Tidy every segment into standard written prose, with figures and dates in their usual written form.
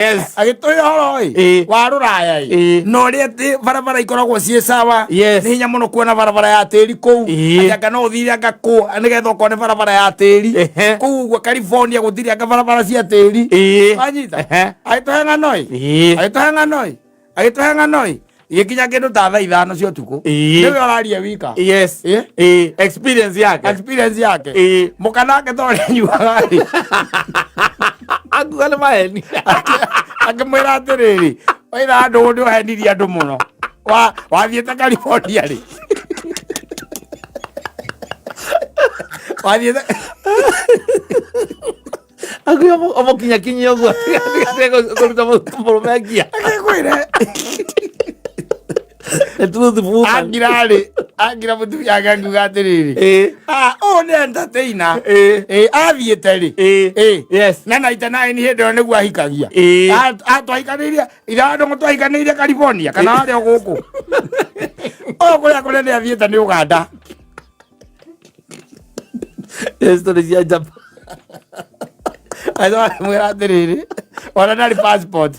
Yes. Agĩtũhe ũhoro ĩ wa rũraya ĩ na ũrĩa atĩ barabara ikoragwo ciĩ sawa. Nĩ hinya mũno kuona barabara ya tĩri kũu. Atĩ anga no ũthire anga kũ nĩgetha ũkone barabara ya tĩri. Kũu ũguo California gũtirĩ anga barabara cia tĩri. Wanyita? Agĩtũhe ng'ano ĩ. Agĩtũhe ng'ano ĩ. Agĩtũhe ng'ano ĩ. Igĩkinya kĩndũ ta thaa 5 cia ũtukũ. Nĩwe ũraria wika. Experience yake. Experience yake. Mũkanake ta ũrĩa anyuaga rĩ. Akuga nĩ maheni. Akĩmwĩra atĩrĩrĩ, waitha andũ nĩ ũhenirie andũ mũno. Wathiĩte California rĩ. Wathiĩte Akuga ũmũkinyakinyie ũguo kũruta mũrũme ngia. Akĩkwĩre. The truth woman. Angira rĩ, angira mũtumia wake akiuga atĩrĩrĩ. Ah, ũyũ nĩ entertainer. Athiĩte rĩ. Na 99 hĩndĩ ĩyo nĩguo ahikagia. Twahikanĩirie, ithe wa ndũng'ũ twahikanĩirie California kana warĩ o gũkũ. Ũyũ kũrĩa kũnene athiĩte nĩ Uganda. Story cia Japan. Mwĩra atĩrĩrĩ, ona ndarĩ passport.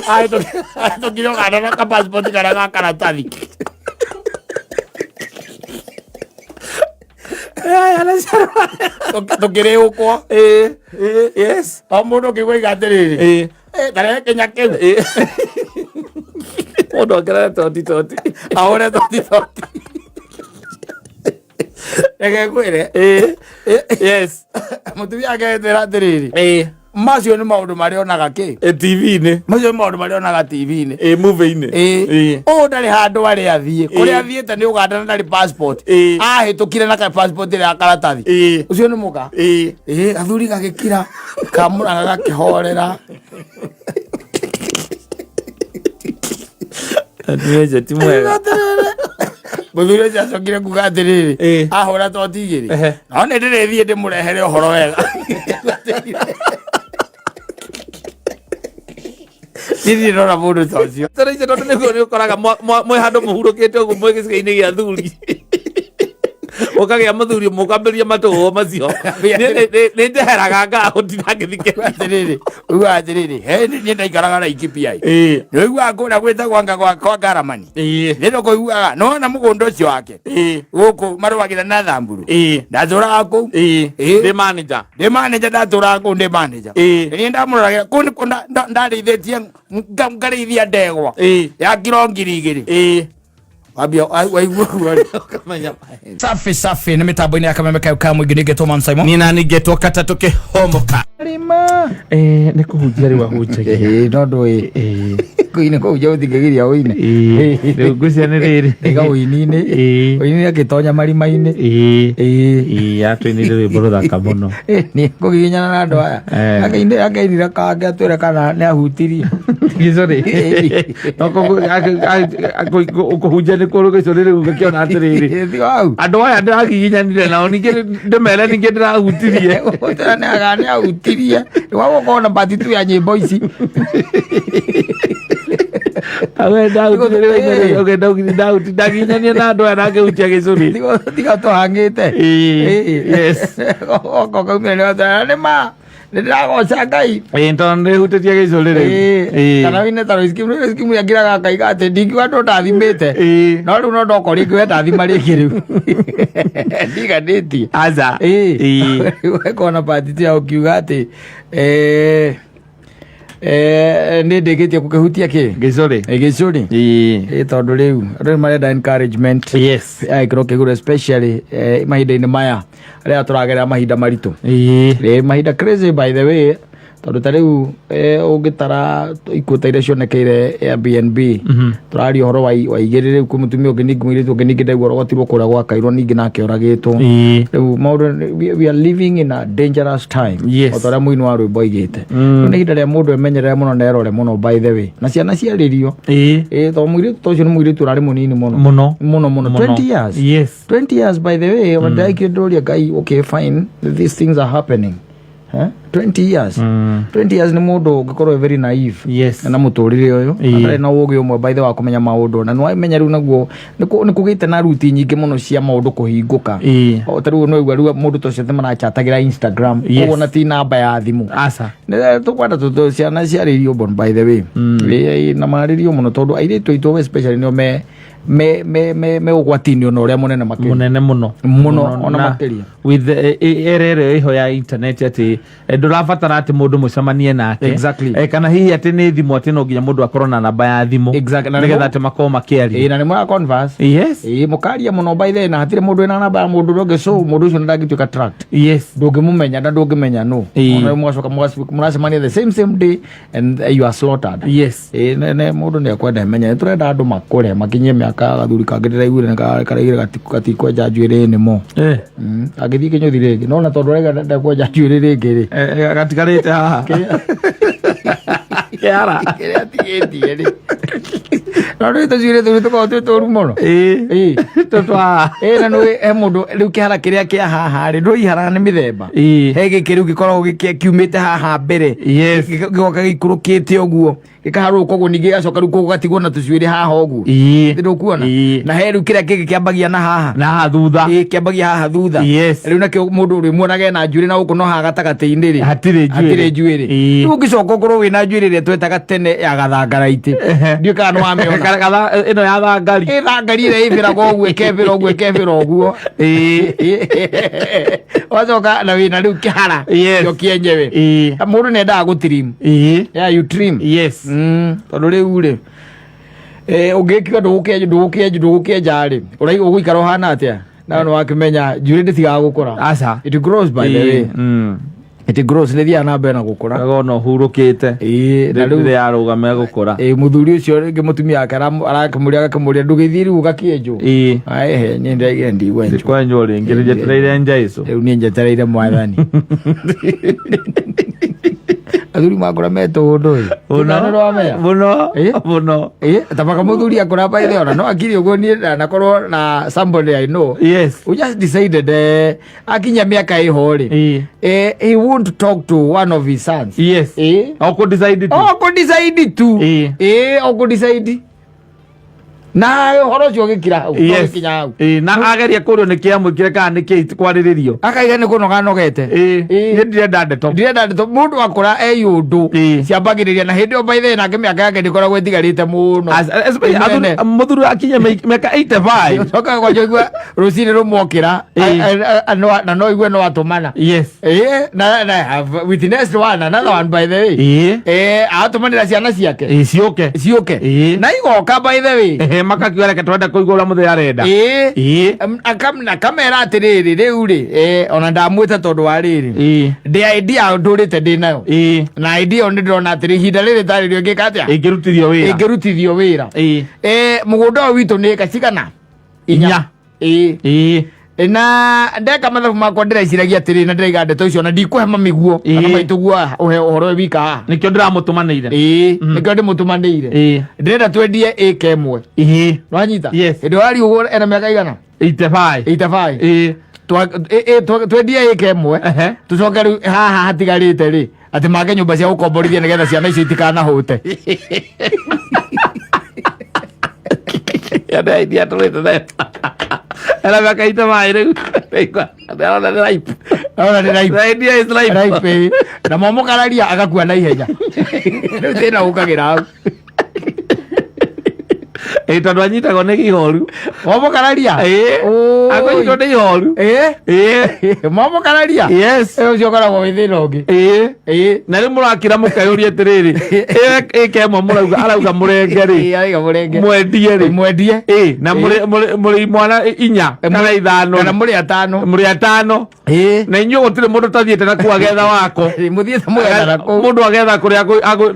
Ahĩtũkire Uganda na ka passport karĩa ga karatathi. Tũkĩrĩũkwo. O mũndũ ũkĩigua iga atĩrĩrĩ. Tarehe kĩnya kĩu. Mũndũ ongerere toti toti. Ahũre toti toti. Reke ngwĩre. Mũtumia wake etwĩra atĩrĩrĩ. Macio nĩ maũndũ marĩa onaga kĩ? TV-inĩ. Macio nĩ maũndũ marĩa onaga TV-inĩ. Movie-inĩ. Ũyũ ndarĩ handũ arĩ athiĩ. Kũrĩa athiĩte nĩ Uganda na ndarĩ passport. Ahĩtũkire na ka passport ĩrĩa ya karatathi. Ũcio nĩ mũka. Athuri gagĩkira. Kamũraga gakĩhorera. Atumia acio ti mwega. Mũthuri ũcio acokire kuga atĩrĩrĩ. Ahũra toti igĩrĩ. No nĩ ndĩrĩthiĩ ndĩmũrehere ũhoro wega. Ndirĩ ndona mũndũ ta ũcio. Tondũ icio tondũ nĩguo nĩ ũkoraga mwĩ handũ mũhurũkĩte ũguo mwĩ gĩcigo-inĩ gĩa athuri. Ũkagĩa mũthuri ũmwe ũkambĩrĩria matũhũhũ macio. Niĩ nĩ njeheraga ngaga gũtinda ngĩthikĩrĩria. Atĩrĩrĩ, ugaga atĩrĩrĩ, he niĩ ndaikaraga Laikipia ĩ. Nĩ ũiguaga kũrĩa gwĩtagwo anga kwa Ngaramani. Nĩ no kũiguaga, nĩ wona mũgũnda ũcio wake. Gũkũ marũagĩra na Thamburu. Ndatũraga kũu. Ndĩ manager. Ndĩ manager, ndatũraga kũu ndĩ manager. Niĩ ndamũroragĩra kũu nĩkuo ndarĩithĩtie ngarĩithia ndegwa ya kiro 2000. Wambia waigua ũguo rĩ. Ũkamenya maheni. Safi safi nĩ mĩtambo-inĩ ya kameme kayo ka mũingĩ ningĩ Toma Simon. Nĩ nani ngetwo katatũ kĩhomoka. Nĩ kũhunjia rĩu ahunjagia. No ndũĩ. Kũine kũhunjia gũtingĩgiria ũine. Rĩu ngwĩciria nĩ rĩrĩ. Tiga ũini-inĩ. Ũini-inĩ akĩtonya marima-inĩ. Atũinĩire rwĩmbo rũthaka mũno. Nĩ kũgiginyana na andũ aya. Akainire kangĩ atwĩre kana nĩ ahutirie. Gĩcũrĩ. No kũhunjia nĩ kũrũ gĩcũrĩ rĩu ngakĩona atĩrĩrĩ. Tiga hau. Andũ aya ndĩragiginyanire nao ningĩ ndĩmere ningĩ ndĩrahutirie. Nĩ ahutirie. Wa gũkorwo na part tu ya nyĩmbo ici. Ndagiginyania na andũ aya na ngĩhutia gĩcũrĩ. Tiga tũhang'ĩte. Oka kaumĩra nĩ watwĩra nĩ ma nĩ ndĩragoca Ngai. Tondũ nĩhutĩtie gĩcũrĩ rĩu. Kana wine ta Lois Kim, Lois Kim yakiraga akaiga atĩ ndingiuga andũ ndathimĩte. No rĩu no ndoka rĩngĩ we ndathima rĩngĩ rĩu. Ndiganĩtie. Aca. Wekona part tu ya ũkiuga atĩ nĩ ndĩkĩtie gũkĩhutia kĩ? Gĩcũrĩ. Gĩcũrĩ. Tondũ rĩu andũ nĩ marenda encouragement. Agĩkĩro kĩgũrũ especially mahinda-inĩ maya rĩrĩa tũragerera mahinda maritũ. Mahinda crazy by the way, tondũ ta rĩu ũngĩtara ikuũ ta iria cionekeire Airbnb, tũraria ũhoro wa igĩrĩ rĩu kwĩ mũtumia ũngĩ ningĩ mũirĩtu ũngĩ ningĩ ndaigua ũrogotirwo kũrĩa gwa Kairwo ningĩ nake oragĩtwo. Rĩu maũndũ we are living in a dangerous time. O ta ũrĩa mũini wa rwĩmbo aigĩte. Rĩu nĩ ihinda rĩa mũndũ emenyerere mũno na erore mũno by the way. Na ciana ciarĩrio. Tondũ mũirĩtu ta ũcio nĩ mũirĩtu ũrarĩ mũnini mũno. Mũno. Mũno mũno. 20 years. 20 years by the way, mm. Ndaikire ndũria Ngai, okay fine, these things are happening. 20 years. 20 years nĩ mũndũ ũngĩkorwo very naive na mũtũrĩre ũyũ, atarĩ na ũgĩ ũmwe by the wa kũmenya maũndũ, na nĩwamenya rĩu naguo nĩ kũgĩte na ruti nyingĩ mũno cia maũndũ kũhingũka. O ta rĩu no rĩu mũndũ ta ũcio marachatagĩra Instagram, koguo na ti namba ya thimũ. Aca. Tũkwenda tũtũ ciana ciarĩrio bon, by the way. Ĩĩ, na marĩrio mũno tondũ airĩtu aitũ especially nĩo me ũgwati-inĩ ona ũrĩa mũnene makĩria. Munene muno. Mũno, ona Na makĩria. With era ĩrĩa ĩho ya internet atĩ ndũrabatara atĩ mũndũ mũcemanie nake. Kana hihi atĩ nĩ thimũ, atĩ no nginya mũndũ akorwo na namba ya thimũ nĩgetha atĩ makorwo makĩaria. Ĩĩ, na nĩ mũra converse. Ĩĩ, mũkaria mũno by the way, na hatirĩ mũndũ wĩna namba ya mũndũ ũrĩa ũngĩ, so mũndũ ũcio ndangĩtuĩka tracked. Ndũngĩmũmenya na ndũngĩmenya no. Ona mũgacoka mũracemania the same same day and you are slaughtered. Ĩĩ, ne mũndũ nĩ ekwenda emenya. Nĩ tũrenda andũ makũre makinyie mĩaka. Gathuri kangĩ ndĩraiguire nĩ karaigire gatikwenja njuĩrĩ nĩmo. Agĩthiĩ kĩnyũthi rĩngĩ, no na tondũ araiga ndekwenja njuĩrĩ rĩngĩ rĩ, Gatigarĩte haha kĩara. Kĩrĩa atigĩtie rĩ, no rĩu tũcuĩrĩ tũu tũkoragwo twĩ tũru mũno. Ĩĩ. Tũtwa. Ĩĩ, na nĩ he mũndũ rĩu kĩhara kĩrĩa kĩa haha rĩ, ndũĩ ihara nĩ mĩthemba. He gĩkĩ rĩu gĩkoragwo kiumĩte haha mbere, gĩgoka gĩikũrũkĩte ũguo, gĩkaharũrũka ũguo, ningĩ gĩgacoka rĩu koguo gatigwo na tũcuĩrĩ haha ũguo. Ndũkuona? Na he rĩu kĩrĩa kĩngĩ kĩambagia na haha. Na haha thutha. Ĩĩ, kĩambagia haha thutha. Rĩu nakĩo mũndũ ũrĩmuonaga ena njuĩrĩ na gũkũ, no haha gatagatĩ-inĩ rĩ, Hatirĩ njuĩrĩ. Hatirĩ njuĩrĩ. Rĩu ũngĩcoka ũkorwo wĩna njuĩrĩ ĩrĩa twetaga tene ya gathangaraitĩ, ndiũĩ kana nĩ wamĩona. Ĩno ya thangari. Ĩ, thangari ĩrĩa ĩbĩraga ũguo, ĩkebĩra ũguo, ĩkebĩra ũguo, wacoka na wĩna rĩu kĩhara kĩo kĩenyewe. Mũndũ nĩ endaga gũtrim. Yeah, you trim. Tondũ rĩu rĩ, ũngĩkiuga ndũgũkĩenja ndũgũkĩenja ndũgũkĩenja rĩ, ũraigua ũgũikara ũhana atĩa? Na nĩ wakĩmenya njuĩrĩ ndĩtigaga gũkũra. Aca. It grows, by the way. It grows, nĩ thiaga na mbere na gũkũra. Wega ona ũhurũkĩte. Ĩĩ, na rĩu rĩrĩa yarũgama gũkũra. Ĩĩ, mũthuri ũcio rĩngĩ mũtumia wake arakĩmũria, agakĩmũria, ndũgĩthiĩ rĩu ũgakĩenjwo? Aehe, niĩ ndĩraigire ndigwenjwo. Kwenjwo rĩngĩ, njetereire njaicu. Rĩu niĩ njetereire mwathani. Athuri makũra metũndũ ĩ. Nĩwamenya? Mũno. Ĩĩ. Mũno. Ĩĩ, tabaka mũthuri akũra by the way, ona no akiri ũguo. Niĩ ndanakorwo na somebody I know who just decided, akinya mĩaka ĩho rĩ, he won't talk to one of his sons. Ĩĩ. O kũ decide tu. O kũ decide tu. Ĩĩ, o kũ decide na ũhoro ũcio ũgĩkira hau, ũgĩkinya hau. Ĩĩ, na ageria kũrio nĩ kĩamwĩkire kana nĩ kĩ kwarĩrĩrio. Akaiga nĩ kũnoga nogete. Niĩ ndirenda ndeto. Ndirenda ndeto. Mũndũ akũra eyũndũ ciambagĩrĩria na hĩndĩ ĩyo by the way, nake mĩaka yake ndĩkoragwo ĩtigarĩte mũno. Especially Ĩnene. Mũthuri akinya mĩaka 85. Ũcokaga kwanja ũigua rũcinĩ rũmwokĩra, na no igue no atũmana. Ĩĩ, na I have witnessed one, another one, by the way. Atũmanĩra ciana ciake Ĩĩ, ciũke. Ciũke. Na igoka, by the way. Ehe, makakiuga reke twende kũigua ũrĩa mũthee arenda. Akamera atĩrĩrĩ, rĩu rĩ, ona ndamwĩta tondũ wa rĩrĩ, ndĩ idea ndũrĩte ndĩ nayo, na idea ĩyo nĩ ndĩrona atĩrĩ, ihinda rĩrĩ tarĩ rĩo ngĩka atĩa? Ĩngĩrutithio wĩra. Ĩngĩrutithio wĩra. Mũgũnda ũyũ witũ nĩ ĩka cigana? 4. Ĩĩ. Na ndeka mathabu makwa, ndĩreciragia atĩrĩ, na ndĩraiga ndeto icio na ndikũhe mamiguo kana maitũguo ũhe ũhoro wĩ wika haha. Nĩkĩo ndĩramũtũmanĩire. Ĩĩ, nĩkĩo ndĩmũtũmanĩire. Ndĩrenda twendie ĩka 1. Nwanyita? Yes. Hĩndĩ ĩyo ariũgwo ena mĩaka igana? 85. 85. Twendie ĩka 1, tũcoke rĩu haha hatigarĩte rĩ, atĩ make nyũmba cia gũkomborithia nĩgetha ciana icio itikanahũte. Ĩyo idea tũrĩte nayo. Ena mĩaka 85 rĩu. Ndĩrona nĩ ripe. Ona nĩ ripe. The idea is ripe. Ripe, ĩĩ. Na mwamũkararia agakua na ihenya. Rĩu thĩna ũkagĩra hau. Ĩĩ, tondũ anyitagwo nĩ ihoru. Mwamũkararia. Oi. Akũnyitwo nĩ ihoru. Mwamũkararia. Ũcio ũkoragwo wĩ thĩna ũngĩ. Na rĩu mũrakira mũkeyũria atĩrĩrĩ, ĩka 1 mũrauga arauga mũrenge rĩ, Ĩĩ, arauga mũrenge. Mwendie rĩ. Mwendie. Ĩĩ, na mũrĩ imwana 4 kana 5. Kana mũrĩ 5. Mũrĩ 5. Na inyuĩ gũtirĩ mũndũ tathiĩte na kuo agetha wako. Mũthiĩte mũgetha na kũu. Mũndũ agetha kũrĩa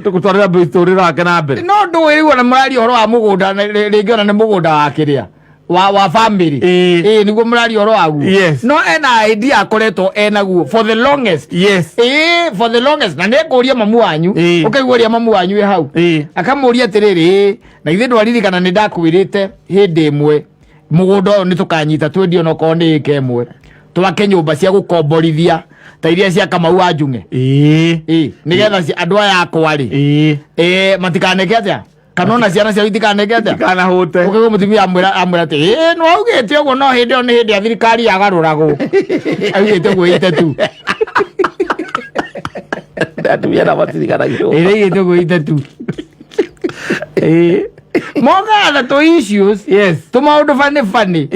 gũtwarĩra mũtũrĩre wake na mbere. No ndũĩ rĩu ona mũraria ũhoro wa mũgũnda, rĩngĩ ona nĩ mũgũnda wa kĩrĩa wa family. Ĩĩ, nĩguo mũraria ũhoro waguo. No ena idea akoretwo enaguo for the longest. Ĩĩ, for the longest, na nĩ ekũria mamu wanyu. Ũkaigua ũrĩa mamu wanyu ĩ hau akamũria atĩrĩrĩ, "Ĩĩ, na ithuĩ ndwaririkana nĩ ndakwĩrĩte hĩndĩ ĩmwe mũgũnda ũyũ nĩ tũkanyita twendie onokorwo nĩ ĩka 1, twake nyũmba cia gũkomborithia Ta iria cia Kamau wa Njung'e. Ĩ, nĩgetha andũ aya akwa rĩ, ĩ, matikaneke atĩa, kana ona ciana ciao itikaneke atĩa? Kana hute. Ũkaigua mũtumia amwĩra atĩ ĩ, nĩ waugĩte ũguo, no hĩndĩ ĩyo nĩ hĩndĩ ya thirikari yagarũragwo, augĩte ũguo ite tu. Atumia na matiriganagirwo. Ĩrĩa augĩte ũguo ite tu. Mokaga na tũ issues, tũ maũndũ funny funny.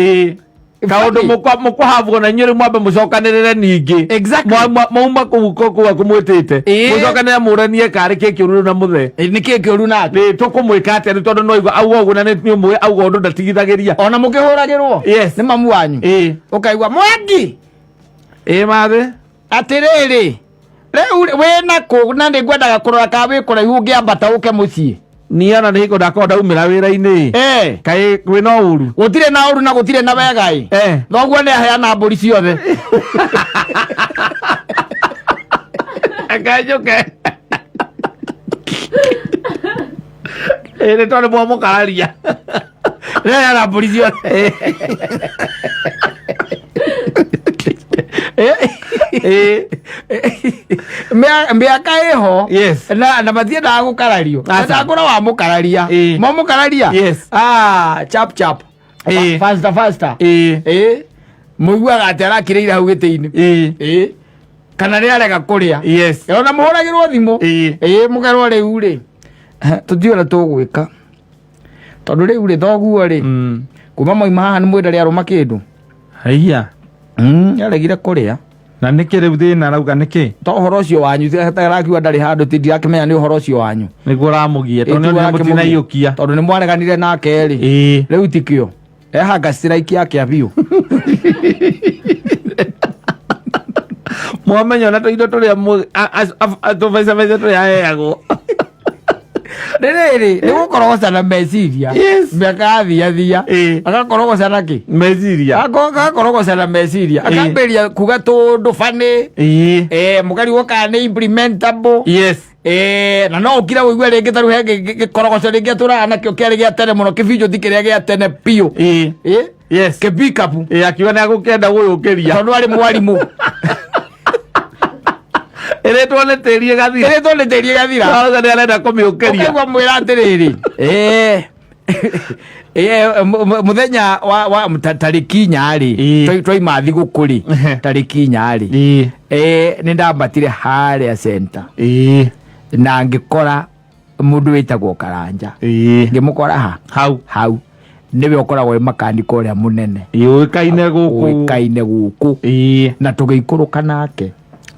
Kaundu mũkũhavwo na inyuĩ rĩu mwambe mũcokanĩrĩre ningĩ. Mwauma kũu kũu akũmwĩtĩte, mũcokanĩrĩre mũranie karĩ kĩ kĩũru rĩu na mũthee. Ĩ, nĩ kĩ kĩũru nake? Nĩ tũkũmwĩka atĩa rĩu, tondũ no igua auga ũguo na nĩ ũmũĩ auga ũndũ ndatigithagĩria. Ona mũkĩhũragĩrwo nĩ mamu wanyu, ũkaigua Mwangi. Ĩ, mathĩ. Atĩrĩrĩ, rĩu wĩna kũ? Na nĩ ngwendaga kũrora kana wĩ kũraihu ũngĩambata ũke mũciĩ. Niĩ ona nĩ hingo ndakorwo ndaumĩra wĩra-inĩ. Kaĩ kwĩna ũru? Gũtirĩ na ũru na gũtirĩ na wega ĩ. Thoguo nĩ aheana mbũri ciothe. Reke njũke. Ĩ, nĩ tondũ mwamũkararia. Nĩ aheana mbũri ciothe. Mĩaka ĩho. Na matiendaga gũkarario. Aca. Ndakũra wamũkararia. Mwamũkararia. Ah, chap chap. Faster faster. Ĩ, mũiguaga atĩ arakirĩire hau gĩtĩ-inĩ. Ĩ, kana nĩ arega kũrĩa. Ona mũhũragĩrwo thimũ. Ĩ, mũkerwo rĩu rĩ, tũtiũĩ ũrĩa tũgwĩka, tondũ rĩu rĩ, thoguo rĩ, kuma mwauma haha nĩ mwĩnda rĩarũma kĩndũ. Haiya. Aregire kũrĩa. Na nĩkĩ rĩu thĩna arauga nĩkĩ? To ũhoro ũcio wanyu, arakiuga ndarĩ handũ, ti ndirakĩmenya nĩ ũhoro ũcio wanyu. Nĩguo ũramũgia, tondũ Ĩĩ, nĩ mũtinaiyũkia. Tondũ nĩ mwareganire nake rĩ. Rĩu tikĩo ehanga strike yake biũ. Mwamenya ona tũindo tũrĩa tũbecabece tũrĩa aheagwo. Rĩrĩrĩ nĩ gũkorogoca na meciria. Mĩaka yathiathia, agakorogoca na kĩ? Meciria. Agakorogoca na meciria, akambĩrĩria kuga tũndũ bani. Mũkarigwo kana nĩ implementable. Na no ũkire ũigue rĩngĩ tarĩu he gĩkorogoco rĩngĩ atũraga nakĩo kĩarĩ gĩa tene mũno, kĩbinjũ ti kĩrĩa gĩa tene biũ. Kĩbikabu. Akiuga nĩ agũkĩenda gũyũkĩria. Tondũ arĩ mwarimũ. Ĩrĩtwo nĩ tĩri ĩgathira. Ĩrĩtwo nĩ tĩri ĩgathira. Arauga nĩ arenda kũmĩũkĩria. Ũkaigua mwĩra atĩrĩrĩ, mũthenya wa tarĩki 4 rĩ, twaima thigũkũ rĩ, tarĩki 4 rĩ, nĩ ndambatire harĩa center na ngĩkora mũndũ wĩtagwo Karanja. Ngĩmũkora ha? Hau. Hau nĩwe ũkoragwo wĩ makanika ũrĩa mũnene. Yũĩkaine gũkũ. Ũĩkaine gũkũ. Na tũgĩikũrũka nake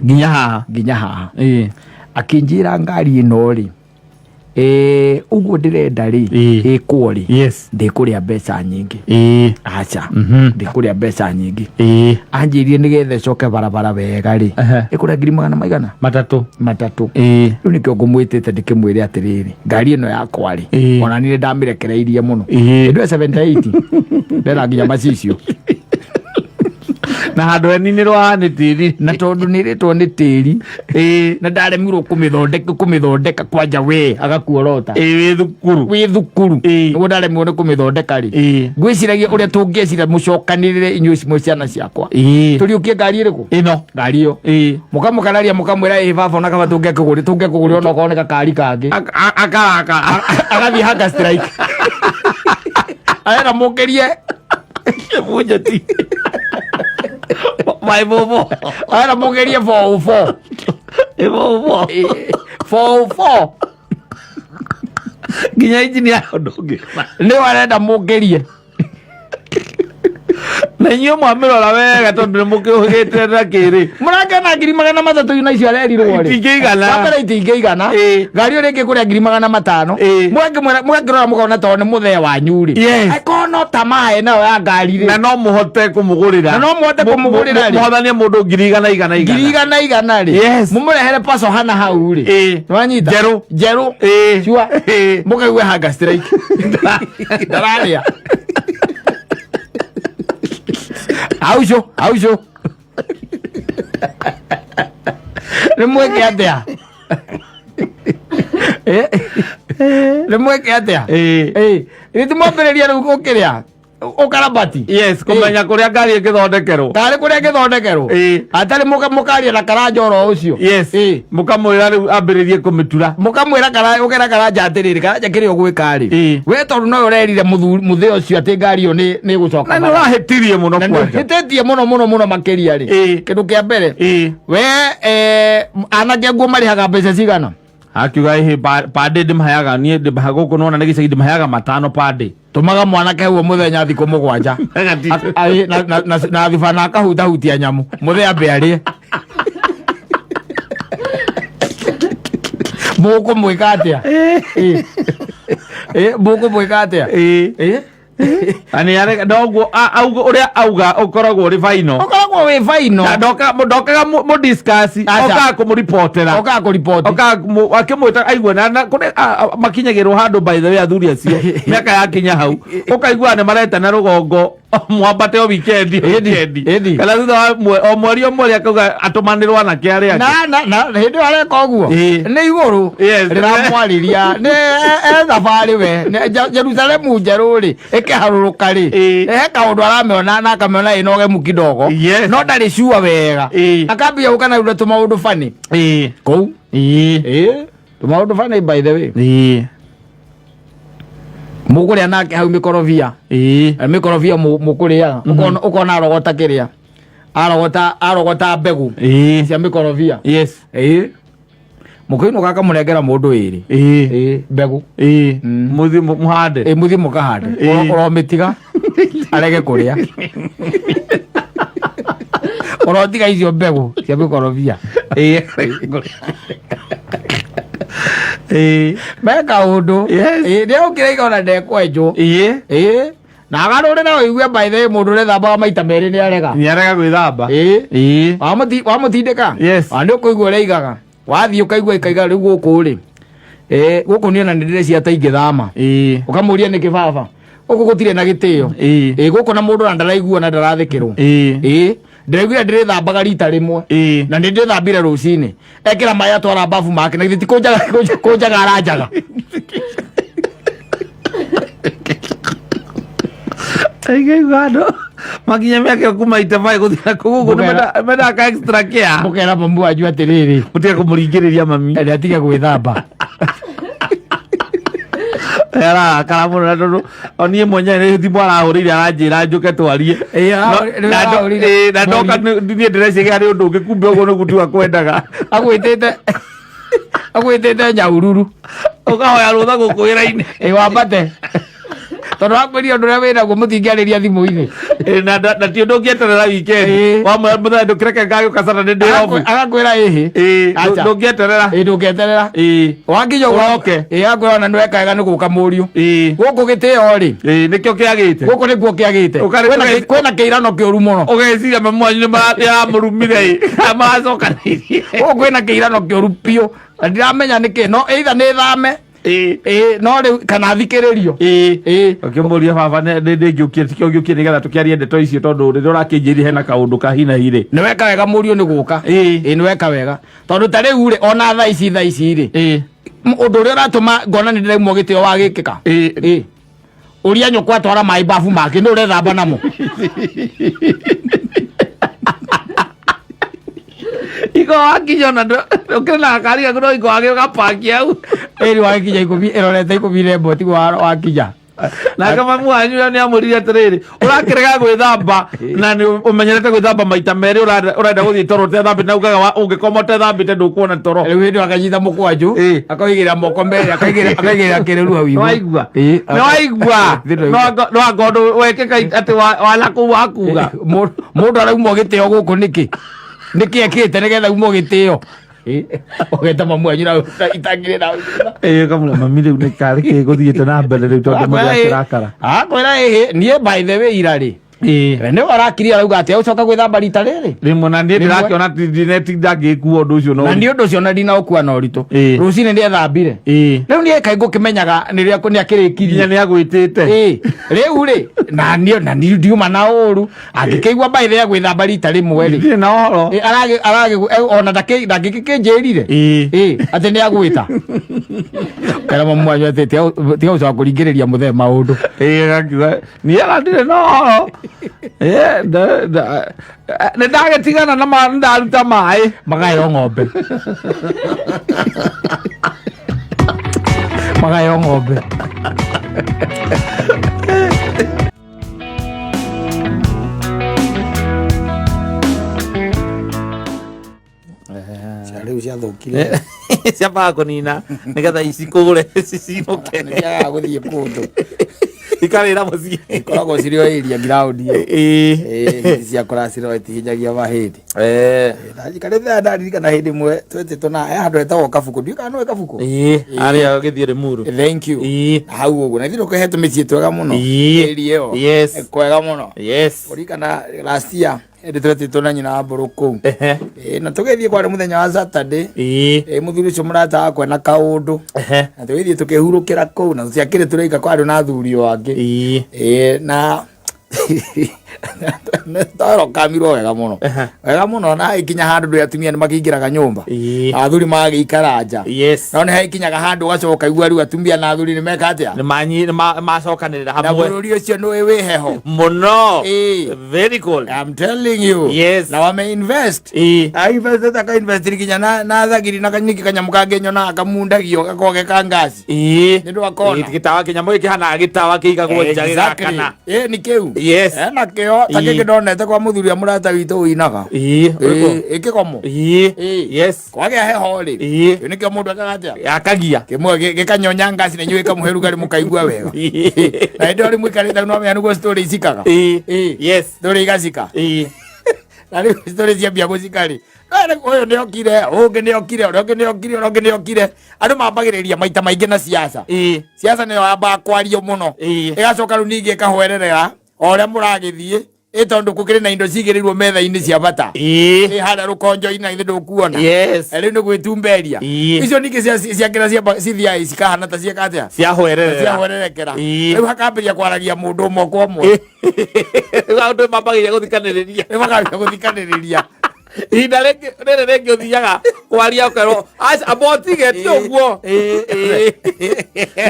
nginya haha. Nginya haha. Akĩnjĩra ngari ĩno rĩ, ũguo ndĩrenda rĩ, ĩkwo rĩ, ndĩkũrĩa mbeca nyingĩ. Aca, ndĩkũrĩa mbeca nyingĩ. Anjĩrire nĩgetha ĩcoke barabara wega rĩ, ĩkũrĩa ngiri magana maigana? 3. 3. Rĩu nĩkĩo ngũmwĩtĩte ndĩkĩmwĩre atĩrĩrĩ, ngari ĩno yakwa rĩ, ona niĩ ndamĩrekereirie mũno. Ĩndũ ya 78 ndena nginya macicio. Na handũ heninĩrwo haha nĩ tĩri. Na tondũ nĩ ĩrĩtwo nĩ tĩri, na ndaremirwo kũmĩthondeka kwanja we agakuorota. Wĩ thukuru. Wĩ thukuru. Nĩguo ndaremirwo nĩ kũmĩthondeka rĩ, ngwĩciragia ũrĩa tũngĩecira mũcokanĩrĩre inyuĩ mwĩ ciana ciakwa, tũriũkie ngari ĩrĩkũ? Ĩno. Ngari ĩyo. Mũkamũkararia mũkamwĩra, ĩ baba, ona kaba tũngĩakĩgũrĩra onokorwo nĩ gakari kangĩ. Akarakara. Agathiĩ hunger strike, arenda mũkĩrie. Kĩbunjeti. Maĩ bobo. Arenda mũkĩrie 404. Ĩ bobo. 404. Nginya injini yayo ndũngĩ. Nĩwe arenda mũkĩrie. Na inyuĩ mwamĩrora wega, tondũ nĩ mũkĩũhĩgĩte na kĩrĩ. Mũrakĩona ngiri 300 na icio arerirwo rĩ? Itingĩigana. Wa mbere itingĩigana. Ngari ĩyo rĩngĩ kũrĩa ngiri 500. Mũgakĩrora mũkona tondũ nĩ mũthee wanyu rĩ, angĩkorwo no tamaa nayo ya ngari rĩ, Na no mũhote kũmũgũrĩra. Na no mũhote kũmũgũrĩra rĩ. Mũhothanie mũndũ ngiri igana igana igana. Ngiri igana igana rĩ, mũmũrehere paco hana hau rĩ. Nĩwanyita? Njerũ. Njerũ. Cua. Mũkaigue hunger strike, ndararĩa aucio aucio. Nĩ mwĩke atĩa? Nĩ mwĩke atĩa? Nĩ timwambĩrĩria rĩu gũkĩrĩa. Ũkarabati. Yes, kũmenya kũrĩa ngari ĩngĩthondekerwo. Tarĩ kũrĩa ĩngĩthondekerwo. Atarĩ mũkaria na karanja oro ũcio. Yes. Mũkamwĩra rĩu ambĩrĩrie kũmĩtura. Mũkamwĩra kara ũkera karanja atĩrĩrĩ, karanja kĩrĩa ũgwĩka rĩ, we tondũ nowe ũrerire mũthuri mũthĩ ũcio atĩ ngari ĩyo nĩ ĩgũcoka Na nĩ bara. ũrahĩtirie mũno Na nĩ kwanja. ũhĩtĩtie mũno mũno mũno makĩria rĩ. Kĩndũ kĩa mbere, we anake nguo marĩhaga mbeca cigana? Akiuga ĩhĩ pande ndĩmaheaga niĩ ndĩmaheaga gũkũ nona nĩ gĩcagi ndĩmaheaga 5 pande. Tũmaga mwanake hau mũthenya thikũ 7. Na thibana akahutahutia nyamũ mũthĩ ambe arĩe. Mũkũmwĩka atĩa? Mũkũmwĩka atĩa? Na nĩ arega noguo auga ũrĩa auga ũkoragwo ũrĩ final. Ũkoragwo wĩ final. Na ndokaga mũ discuss, Acha. okaga kũmũripotera. Okaga kũripoti. Okaga akĩmwĩta aigua na kũrĩ makinyagĩrwo handũ by the way athuri acio mĩaka yakinya hau ũkaigua nĩ maretana rũgongo mwambate o weekend, weekend. Kana thutha wa o mweri o mweri akauga atũmanĩrwo anake arĩa angĩ. Na hĩndĩ ĩyo areka ũguo nĩ igũrũ rĩramwarĩria nĩ e thabarĩ we. Nĩ Jerusalemu njerũ rĩ ĩkĩharũrũka rĩ, he kaũndũ aramĩona na akamĩona ĩna ũgemu kidogo. No ndarĩ sure wega. Akambia gũka na rũra tũmaũndũ funny. Kũu. Tũmaũndũ funny by the way. Mũkũrĩa nake hau mĩkorobia. Mĩkorobia mũkũrĩaga. Ũkona arogota kĩrĩa. Arogota mbegũ cia mĩkorobia. Mũkĩinũka akamũnengera mũndũ ĩrĩ. Mbegũ. Mũthiĩ mũhande. Mũthiĩ mũkahande. Ũromĩtiga arege kũrĩa. Ũrotiga icio mbegũ cia mĩkorobia. Me kaũndũ. Nĩ okire igona ndekwenjwo. Na agarũrĩra ũigue by the way mũndũ ũrethambaga maita merĩ nĩ arega. Nĩ arega gwĩthamba. Wamũtindĩka? Wa nĩ ũkũigua ũrĩa aigaga. Wathiĩ ũkaigua ikaiga rĩu gũkũ rĩ. Gũkũ niĩ ona nĩ ndĩreciria ta ingĩthama. Ũkamũria nĩkĩ baba? Gũkũ gũtirĩ na gĩtĩo. Gũkũ na mũndũ ona ndaraigua na ndarathĩkĩrwo. Ndĩraiguire ndĩrĩthambaga rita rĩmwe. Na nĩ ndĩthambire rũcinĩ. Ekĩra maĩ atwara bafu make na githĩ ti kũnjaga aranjaga. Aigua andũ makinya mĩaka ĩyo kuma ite maĩ gũthiĩ na kũu ũguo nĩ mendaga ka extra care. Mũkera mamu wanyu atĩrĩrĩ. Mũtige kũmũringĩrĩria mami. Nĩ atige gwĩthamba. Arakara mũno na tondũ o niĩ mwenyewe nĩ thimũ arahũrĩire aranjĩra njũke twarie. Nĩ arahũrĩire. Na ndoka niĩ ndĩreciria harĩ ũndũ ũngĩ kumbe ũguo nĩguo tiga kwendaga. Agwĩtĩte nyaururu. Ũkahoya rũtha gũkũ wĩra-inĩ. Wambate. Tondũ wakwĩria ũndũ ũrĩa wĩnaguo mũtingĩarĩria thimũ-inĩ. Na ti ũndũ ũngĩeterera weekend. Wamwĩra mũthenya ndũkĩreke ngagĩũka Saturday ndĩ off. Agakwĩra ĩhĩ. Acha. Ndũngĩeterera. Ndũngĩeterera. Wakinya ũguo. Ũroke. Akwĩra ona nĩweka wega nĩ gũka mũriũ. Gũkũ gĩtĩo rĩ. Nĩkĩo kĩagĩte. Gũkũ nĩkuo kĩagĩte. Kwĩna kĩirano kĩũru mũno. Ũgeciria mamu wanyu nĩ aramũrumire ĩ. Maracokanĩirie. Gũkũ kwĩna kĩirano kĩũru biũ. Na ndiramenya nĩkĩ. No either nĩ thame. No rĩu kana thikĩrĩrio. Ũkĩmũria baba nĩ ndĩngĩũkire tikĩo ngĩũkire nĩgetha tũkĩarie ndeto icio tondũ rĩrĩa ũrakĩnjĩrire hena kaũndũ ka hi na hi rĩ. Nĩ weka wega mũriũ nĩ gũka. Nĩ weka wega. Tondũ ta rĩu rĩ ona thaa ici thaa ici rĩ. Ũndũ ũrĩa ũratũma ngona nĩ ndĩraumwo gĩtĩo wagĩkĩka. Ũria nyũkwa atwara maĩ babu make nĩ ũrethamba namo. Iko wakinya ona ũkĩrĩ na gakari gaku no iko wagĩ ũgapaki hau. Ĩri wakinya ikũmi ĩrorete 11 tiguo wakinya. Nake mamu wanyu nĩ amũririe atĩrĩrĩ ũrakĩrega gwĩthamba na nĩ ũmenyerete gwĩthamba maita merĩ ũrenda gũthiĩ toro ũtethambĩte na ugaga ũngĩkoma ũtethambĩte ndũkuona toro. Rĩu hĩndĩ ĩyo akanyita mũkwanjũ akaigĩrĩra moko mbere akaigĩrĩra kĩrĩru hau igũrũ. Nĩwaigua? Nĩwaigua? No anga ũndũ wekĩka atĩ wana kũu wakuga. Mũndũ araumwo gĩtĩo gũkũ nĩkĩ? Nĩkĩ ekĩte nĩgetha aumwo gĩtĩo? Ũgeta mamu wanyu na itangĩrĩ na Kamũra mami rĩu nĩ karĩ kĩ gũthiĩte na mbere rĩu tondũ mũndũ akĩrakara. Akwĩra ĩhĩ niĩ by the way ira rĩ Ĩĩ. Nĩwe arakirie arauga atĩ agũcoka gwĩthamba rita rĩrĩ. Rĩmwe na niĩ Rĩmwe. ndĩrakĩona ndingĩkua ũndũ ũcio Na no nĩ ũndũ ũcio na ndinaũkua na ũritũ. Ĩĩ. Rũcinĩ nĩ ethambire. Ĩĩ. Rĩu niĩ kaingĩ ũkĩmenyaga nĩ rĩrĩa nĩ akĩrĩkirie. Nginya nĩ agwĩtĩte. Ĩĩ. Rĩu rĩ na niĩ na niĩ ndiuma na ũru angĩkĩigua mbaithe ya gwĩthamba rita rĩmwe rĩ. Ndirĩ na ũhoro. Ĩ, aragĩ aragĩ ona ndakĩ ndangĩkĩnjĩrire. Ĩĩ. Ĩĩ atĩ nĩ agwĩta. Kana mamu wanyu atĩ tiga gũcoka kũringĩrĩria mũthee maũndũ. Ĩĩ agakiuga niĩ ona ndirĩ na ũhoro. Ĩĩ, nĩ ndagĩtigana na nĩ ndaruta maĩ. Magayo ng'ombe. Magayo ng'ombe. Rĩu ciathũkire. Ciambaga kũnina nĩgetha icikũre cicinũke. Nĩciagaga gũthiĩ kũndũ. Ikarĩra mũciĩ. Ikoragwo cirĩ o area ground ĩyo. Ĩĩ. Ĩĩ, ciakũra cirĩ itihinyagia mahĩndĩ. Ndajikarĩte ndaririkana hĩndĩ ĩmwe twetĩtwo na he handũ hetagwo Kabuku. Ndiũĩ kana nĩũĩ Kabuku? Ĩĩ, harĩa gĩthiĩ Limuru. Thank you. Ĩĩ. Na hau ũguo. Na ithuĩ nĩkũhetwo mĩciĩ twega mũno. Ĩĩ. Area ĩyo. Yes. Kwega mũno. Yes. Kũririkana last year hĩndĩ twetĩtwo na nyina wa mbũrũ kũu. Ehe. Ĩĩ, na tũgĩthiĩ kwarĩ mũthenya wa Saturday. Ĩĩ. Ĩĩ, mũthuri ũcio mũrata wakwa na kaũndũ. Ehe. Na tũgĩthiĩ tũkĩhurũkĩra kũu na tũtiakĩrĩ tũraika kwarĩ na athuri o angĩ. Ĩĩ. Ĩĩ, na twarokamirwo wega mũno. Wega mũno na ikinya handũ ndũ atumia nĩ makĩingĩraga nyũmba. Ĩĩ. Athuri magagĩikara nja. Yes. No nĩ haikinyaga handũ ũgacoka ũkaigua rĩu atumia na athuri nĩ meka atĩa? Nĩ manyi nĩ macokanĩrĩra Na hamwe. bũrũri ũcio nĩ wĩ heho. Mũno. Ĩĩ. Very cold. I'm telling you. Yes. Na wame invest. Ĩĩ. Ainvest aka invest nginya na thagiri na kanyiki kanyamũ kangĩ nyonaga kamundagio gakoragwo ge ka ngasi. Ĩĩ. Nĩ ndwakona? Ĩĩ, gĩtawa kĩnyamũ gĩkĩ kĩhanaga gĩtawa kĩigagwo nja gĩgakana. Ĩĩ nĩ kĩu. Yes. Ena kĩo ta Ĩĩ. kĩngĩ ndonete kwa mũthuri wa mũrata witũ ũinaga. Ĩĩ. Ũrĩkũ? Ĩĩ kĩgomo. Ĩĩ. Ĩĩ. Yes. Kwagĩa heho rĩ. Ĩĩ. Kĩu nĩkĩo mũndũ ekaga atĩa? Yakagia. Kĩmwe gĩkanyonya ngasi na inyuĩ gĩkamũhe rugarĩ mũkaigua wega. Ĩĩ. Na hĩndĩ ĩyo rĩ mũikarĩte no menya nĩguo story icikaga. Ĩĩ. Ĩĩ. Yes. Story igacika. Ĩĩ. Na rĩu story ciambia gũcika rĩ. Ũyũ nĩ okire, ũngĩ nĩ okire, ũrĩa ũngĩ nĩ okire, ũrĩa ũngĩ nĩ okire. Andũ mambagĩrĩria maita maingĩ na siasa. Ĩĩ. Siasa nĩyo yambaga kwario mũno. Ĩĩ. Ĩgacoka rĩu ningĩ ĩkahwererera o ũrĩa mũragĩthiĩ ĩ tondũ gũkĩrĩ na indo cigĩrĩirwo metha-inĩ cia bata. Ĩĩ. Ĩ harĩa rũkonjo-inĩ na ithe ndũkuona. Yes. Rĩu nĩ gwĩtumberia. Ĩĩ. Icio ningĩ ciakĩra cithiaga cikahana ta cieka atĩa? Ciahwererera. Ciahwererekera. Ĩĩ. Rĩu hakambĩrĩria kwaragia mũndũ ũmwe kwa ũmwe. Rĩu andũ mambagĩrĩria gũthikanĩrĩria. Rĩu makambia gũthikanĩrĩria. Ihinda rĩngĩ rĩrĩ rĩngĩ ũthiaga kwaria ũkerwo aca amba ũtige ti ũguo. Ĩĩ.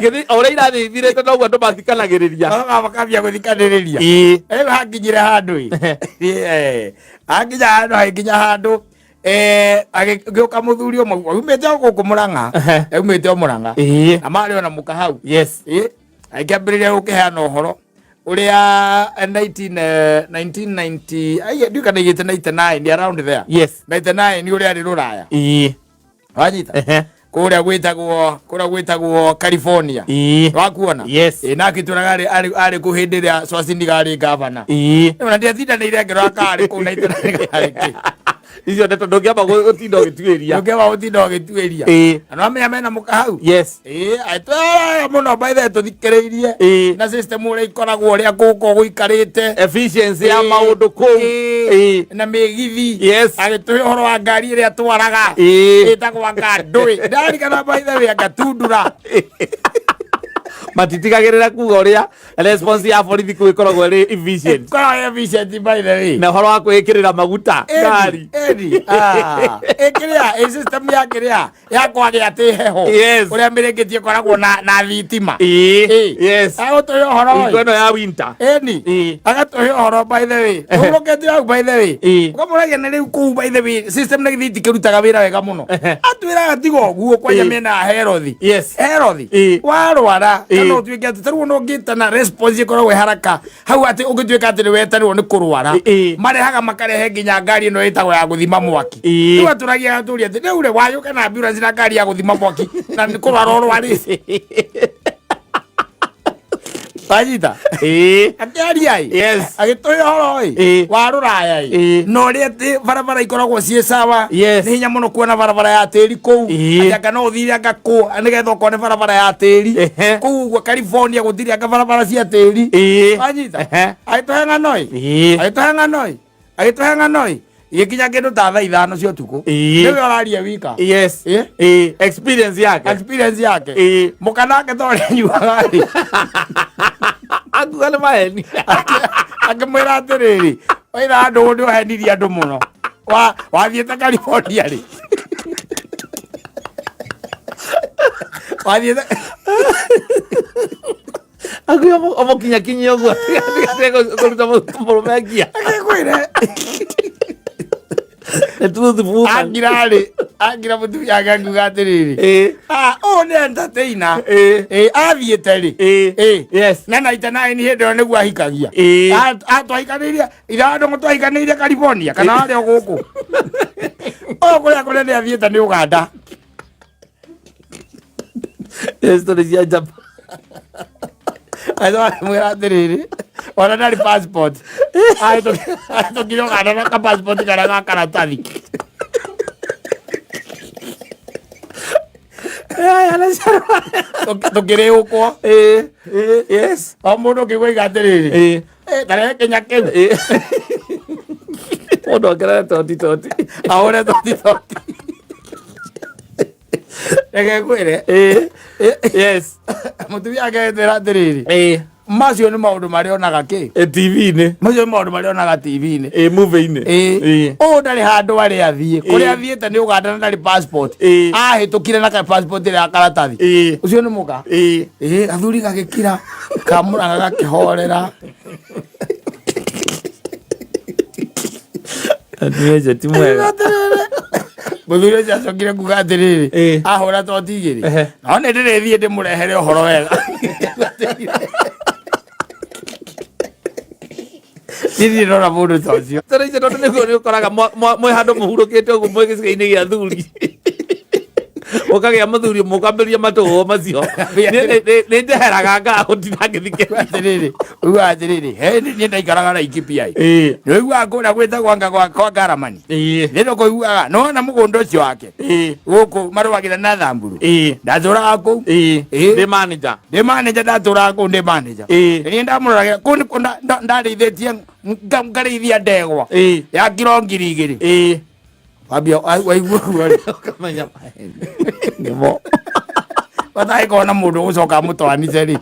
Githĩ o ũrĩa irathiĩ ithirĩte noguo andũ mathikanagĩrĩria. Magoka makambia gũthikanĩrĩria. Ĩĩ. Rĩu hakinyire handũ ĩ. Ĩĩ. Hakinya handũ hakinya handũ agĩũka mũthuri ũmwe aumĩte o gũkũ Mũrang'a. Aumĩte o Mũrang'a. Ĩĩ. Na marĩ ona mũka hau. Yes. Ĩĩ. Agĩkĩambĩrĩria gũkĩheana ũhoro ũrĩa 1990 ai ndiũĩ kana aigĩte 99 around there. Yes. 99 ũrĩa arĩ rũraya. Ĩĩ. Wanyita? Ehe. Kũrĩa gwĩtagwo kũrĩa gwĩtagwo California. Ĩĩ. Wakuona? Yes. Ĩĩ na akĩtwĩraga arĩ kũ hĩndĩ ĩrĩa Schwarzenegger arĩ gavana. Ĩĩ. Ona ndiatindanĩire ngĩrora kana arĩ kũu na arĩ kĩ. Icio ndeto ndũngĩamba gũtinda ũgĩtuĩria. Ndũngĩamba gũtinda ũgĩtuĩria. Ĩĩ. Na nĩwamenya mena mũka hau? Yes. Ĩĩ, atwĩra mũno by the way tũthikĩrĩirie. Ĩĩ. Na system ũrĩa ikoragwo ũrĩa gũkũ gũikarĩte. Efficiency ya Ĩĩ. maũndũ kũu. Ĩĩ. Ĩĩ. Na mĩgithi. Yes. Agĩtũhe ũhoro wa ngari ĩrĩa atwaraga. Ĩĩ. Ĩtagwo anga ndũĩ. Ndarikana by the way anga tundura. Matitigagĩrĩra kuga ũrĩa response ya borithi kũu ĩkoragwo ĩrĩ efficient. Ĩkoragwo efficient by the way. Na ũhoro wa kwĩĩkĩrĩra maguta ngari. Ĩni, ah, ĩkĩrĩa, ĩ system ya kĩrĩa ya kwagĩa atĩ heho. Yes. Ũrĩa mĩrĩngĩti ĩkoragwo na thitima. Ĩĩ. Ĩĩ. Yes. Agũtũhe ũhoro Hingo ĩ. ĩno ya winter. Ĩni. Ĩĩ. Agatũhe ũhoro by the way. Ũrũkĩte hau by the way. Ĩĩ. Ũkamũragia na rĩu kũu by the way system na githĩ itikĩrutaga wĩra wega mũno. Atwĩraga tiga ũguo kwanja Ĩĩ. mĩena ya Herothi. Yes. Herothi. Ĩĩ. Warwara Ĩĩ. kana ũtuĩke atĩ tarĩu ona ũngĩtana response ĩkoragwo ĩ haraka hau atĩ ũngĩtuĩka atĩ nĩwetanĩrwo nĩ kũrwara. Ĩĩ. Marehaga makarehe nginya ngari ĩno ĩtagwo ya gũthima mwaki. Ĩĩ. Rĩu atũragia agatũria atĩ rĩu rĩ wayũka na ambulance na ngari ya gũthima mwaki na nĩ kũrwara ũrwarĩte. Wanyita? Ĩĩ. Akĩaria ĩ. Yes. Agĩtũhe ũhoro ĩ. Ĩĩ. Wa rũraya ĩ. Ĩĩ. Na ũrĩa atĩ barabara ikoragwo ciĩ sawa. Yes. Nĩ hinya mũno kuona barabara ya tĩri kũu. Ĩĩ. Atĩ anga no ũthire anga kũ nĩgetha ũkone barabara ya tĩri. Ehe. Kũu ũguo California gũtirĩ anga barabara cia tĩri. Ĩĩ. Wanyita? Ehe. Agĩtũhe ng'ano ĩ. Ĩĩ. Agĩtũhe ng'ano ĩ. Agĩtũhe ng'ano ĩ. Igĩkinya kĩndũ ta thaa 5 cia ũtukũ. Ĩĩ. Nĩwe ũraria wika. Yes. Ĩĩ. Ĩĩ. Experience yake. Experience yake. Ĩĩ. Mũkanake ta ũrĩa anyuaga rĩ. Akuga nĩ maheni. Akĩmwĩra atĩrĩrĩ, waira andũ nĩ ũhenirie andũ mũno. Wathiĩte California rĩ. Wathiĩte Akuga ũmũkinyakinyie ũguo. Kũruta mũrũme ngia. Akĩkwĩre. Nĩ truth woman. Angira rĩ, angira mũtumia wake akiuga atĩrĩrĩ. Ĩĩ. Ah, ũyũ nĩ entertainer. Ĩĩ. Ĩĩ, athiĩte rĩ. Ĩĩ. Ĩĩ. Yes. Na 99 hĩndĩ ĩyo nĩguo ahikagia. Ĩĩ. Twahikanĩirie, ithe wa ndũng'ũ twahikanĩirie California kana warĩ o gũkũ. Ũyũ kũrĩa kũrĩa nĩ athiĩte nĩ Uganda. Yes, story cia Japan. Mwĩra atĩrĩrĩ, ona ndarĩ passport. Ahĩtũkire Uganda na ka passport karĩa ga karatathi. Tũkĩrĩũkwo. Ĩĩ. Yes. O mũndũ ũkĩgwĩka atĩrĩrĩ. Ĩĩ. Tarehe kĩnya kĩu. Ĩĩ. Mũndũ ongerere toti toti. Ahũre toti toti. Reke ngwĩre. Ĩĩ. Yes. Mũtumia aketwĩra atĩrĩrĩ. Ĩĩ. Macio nĩ maũndũ marĩa onaga kĩ? Ĩ TV-inĩ. Macio nĩ maũndũ marĩa onaga TV-inĩ. Ĩ movie-inĩ. Ĩĩ. Ĩĩ. Ũyũ ndarĩ handũ arĩ athiĩ. Kũrĩa Ĩĩ. athiĩte nĩ Uganda na ndarĩ passport. Ĩĩ. Ahĩtũkire na ka passport ĩrĩa ya karatathi. Ĩĩ. Ũcio nĩ mũka. Ĩĩ. Ĩĩ, athuri gagĩkira, kamũraga gakĩhorera. Atumia acio ti mwega. Mũthuri ũcio acokire kuga atĩrĩrĩ, Ĩĩ. ahũra toti igĩrĩ. Ehe. No nĩ ndĩrĩthiĩ ndĩmũrehere ũhoro wega. Niĩ ndirĩ ndona mũndũ ta ũcio. Tondũ icio tondũ nĩguo nĩ ũkoraga mwĩ handũ mũhurũkĩte ũguo mwĩ gĩcigo-inĩ gĩa athuri. Ũkagĩa mũthuri ũmwe ũkambĩrĩria matũhũhũ macio. Niĩ nĩ njeheraga ngaga gũtinda ngĩthikĩrĩria. Atĩrĩrĩ, ugaga atĩrĩrĩ, he niĩ ndaikaraga Laikipia ĩ. Ĩĩ. Nĩ ũiguaga kũrĩa gwĩtagwo anga kwa Ngaramani. Ĩĩ. Nĩ ndũkũiguaga, nĩ wona mũgũnda ũcio wake. Ĩĩ. Gũkũ marũagĩra na Thamburu. Ĩĩ. Ndatũraga kũu. Ĩĩ. Ĩĩ. Ndĩ manager. Ndĩ manager ndatũraga kũu ndĩ manager. Ĩĩ. Niĩ ndamũroragĩra kũu nĩkuo ndarĩithĩtie ngarĩithia ndegwa. Ĩĩ. Ya kiro 2,000. Ĩĩ. Wambia waigua ũguo rĩ. Ũkamenya maheni. Nĩmo. Batangĩkorwo na mũndũ ũgũcoka amũtwanice rĩ.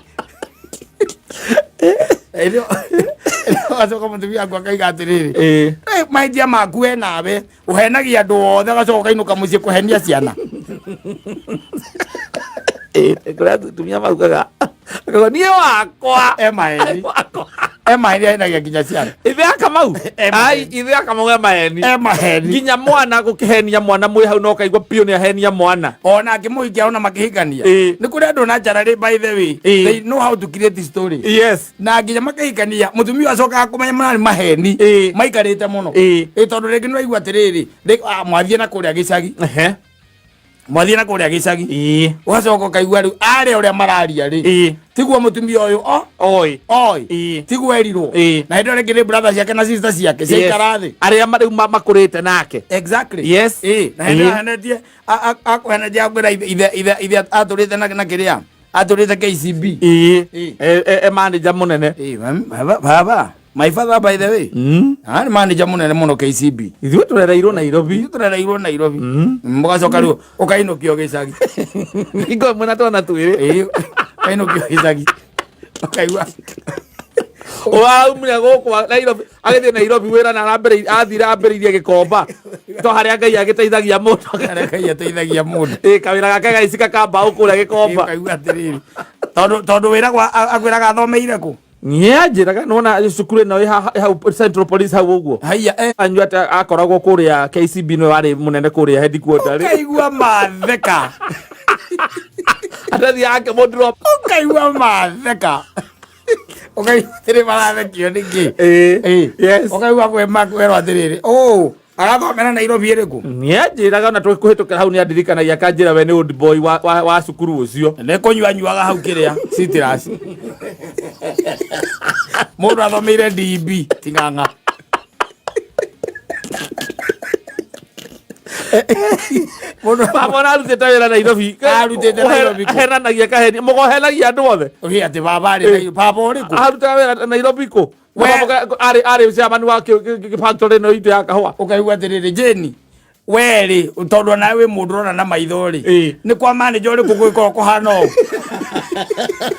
Agacoka mũtumia waku akaiga atĩrĩrĩ. Ĩĩ. Mahĩtia maku we nawe ũhenagia andũ othe ũgacoka ũkainũka mũciĩ kũhenia ciana. Ĩĩ, kũrĩa atumia maugaga akauga niĩ wakwa E maheni. wakwa E maheni ahenagia nginya ciana. ithe akamau E maheni. ai ithe akamau e maheni E maheni. nginya mwana gũkĩhenia mwana mwĩ hau no kaigua biũ nĩ ahenia mwana Ona akĩmũhikia ona makĩhikania. Ĩĩ. Nĩ kũrĩ andũ naturally by the way. Ĩĩ. They know how to create story. Yes. Na nginya makĩhikania mũtumia acokaga kũmenya mararĩ maheni. Ĩĩ. Maikarĩte mũno. Ĩĩ. Ĩĩ tondũ rĩngĩ nĩ waigua atĩrĩrĩ, mwathiĩ na kũrĩa gĩcagi. Ehe. Mwathiĩ na kũrĩa gĩcagi. Ĩĩ. Ũgacoka ũkaigua rĩu arĩa ũrĩa mararia rĩ. Ĩĩ. Tiguo mũtumia ũyũ o Oi. oi. Ĩĩ. Tiguo erirwo. Ĩĩ. Na hĩndĩ ĩyo rĩngĩ nĩ brother ciake na sister ciake ciaikara thĩ. Arĩa rĩu makũrĩte nake. Exactly. Yes. Ĩĩ. Na hĩndĩ ĩyo Ĩĩ. ahenetie akũhenetie akwĩra ithe atũrĩte na kĩrĩa atũrĩte KCB. Ĩĩ. Ĩĩ. E manager mũnene. Ĩĩ, baba, my father by the way. Arĩ manager mũnene mũno KCB. Ithuĩ tũrereirwo Nairobi. Ithuĩ tũrereirwo Nairobi. Mũgacoka rĩu ũkainũkio gĩcagi. Hingo ĩmwe na twana twĩrĩ. Ĩĩ, ũkainũkio gĩcagi. Ũkaigua Waumire gũkũ Nairobi agĩthiĩ Nairobi wĩra na athire ambĩrĩirie gĩkomba to harĩa Ngai agĩteithagia mũndũ. Harĩa Ngai ateithagia mũndũ. Ĩĩ, kawĩra gake gaicika ka mbaũ kũrĩa gĩkomba. Ũkaigua atĩrĩrĩ. Tondũ wĩra akwĩraga athomeire kũ? Niĩ anjĩraga nĩwona cukuru ĩno ĩ hau Central Police hau ũguo. Haiya, Anyua atĩ akoragwo kũrĩa KCB nĩwe warĩ mũnene kũrĩa headquarter rĩ. Ũkaigua matheka. Atathiaga akĩmũ drop. Ũkaigua matheka. Ũkaigua atĩrĩ marathekio nĩkĩ? Ĩĩ. Ĩĩ. Yes. Ũkaigua kwĩrwo atĩrĩrĩ, ũũ. Arathomera Nairobi ĩrĩkũ? Nĩanjĩraga ona tũkũhĩtũkĩra hau nĩandirikanagia akanjĩra we nĩ old boy wa cukuru ũcio. Nĩ kũnyua nyuaga hau kĩrĩa citrus. Mũndũ athomeire DB ti ng'ang'a. Mũndũ Baba ona arutĩte wĩra Nairobi. Arutĩte Nairobi kũ? Ahenanagia kaheni. Mũgohenagia andũ othe. Ũhĩ atĩ baba arĩ baba ũrĩkũ? Arutaga wĩra Nairobi kũ? We- Arĩ chairman wa factory ĩno itũ ya kahũa. Ũkaigua atĩrĩrĩ Jane werĩ tondũ onawe wĩ mũndũ ũrona na maitho rĩ, Ĩĩ. nĩ kwa manager ũrĩkũ gwĩkorwo kũhana ũũ?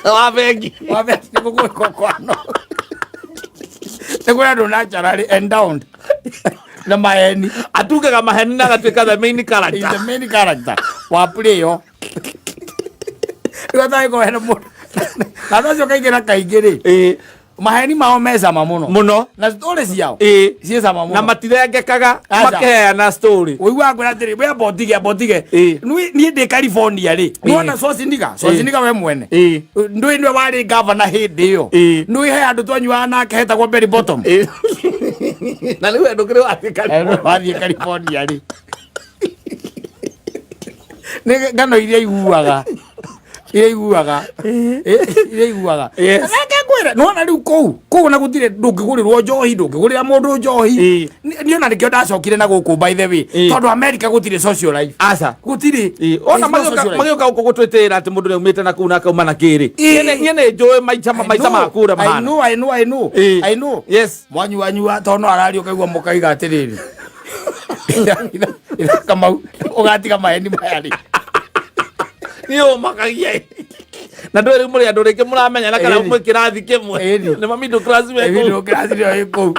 Wa bengi. Wa bengi nĩ gũgwĩkorwo kũhana ũũ? Nĩ kũrĩ andũ naturally endowed na maheni. Atungaga maheni na agatuĩka the main Is character. the main character wa play ĩyo. Rĩu atangĩkorwo hena mũndũ na andũ acio kaingĩ na kaingĩ rĩ, Ĩĩ. maheni mao me cama mũno. Mũno. Na story ciao Ĩĩ. ciĩ cama Na mũno. matirengekaga Aca. makeheana story. Ũiguaga ngwĩra atĩrĩ, we amba ũtige, amba ũtige. Ĩĩ. Niĩ ndĩ California rĩ, nĩwona Schwarzenegger? Schwarzenegger we mwene. Ĩĩ. Ndũĩ nĩwe warĩ gavana hĩndĩ ĩyo. Ĩĩ. Nĩũĩ he handũ twanyuaga nake hetagwo Berry Bottom. Ĩĩ. Na rĩu we ndũkĩrĩ wathiĩ California. Wathiĩ California rĩ, nĩ ng'ano iria iguaga iria iguaga iria iguaga. Yes. Reke ngwĩre, nĩwona rĩu kũu na gũtirĩ, ndũngĩgũrĩrwo njohi, ndũngĩgũrĩra mũndũ njohi. Ĩĩ. Niĩ ona nĩkĩo ndacokire na gũkũ, by the way, Ĩĩ. tondũ America gũtirĩ social life. Aca. Gũtirĩ. Ĩĩ. Ona There's no social life. magĩũka gũkũ gũtwĩtĩĩra atĩ mũndũ nĩaumĩte na kũu na akauma na kĩrĩ. Ĩĩ. Niĩ nĩ njũĩ maica ma kũrĩa I mahana. know, I know, I know. Ĩĩ. I know. Yes. Mwanyuanyua tondũ no araria ũkaigua mũkaiga atĩrĩrĩ, Kamau ũgatiga maheni maya rĩ. Niĩ ũmakagia na ndũĩ rĩu mũrĩ andũ rĩngĩ mũramenyana kana Ĩni. mwĩ kĩrathi kĩmwe. Ĩni. Nĩ ma middle class me kũu. Middle class nĩyo ĩ kũu.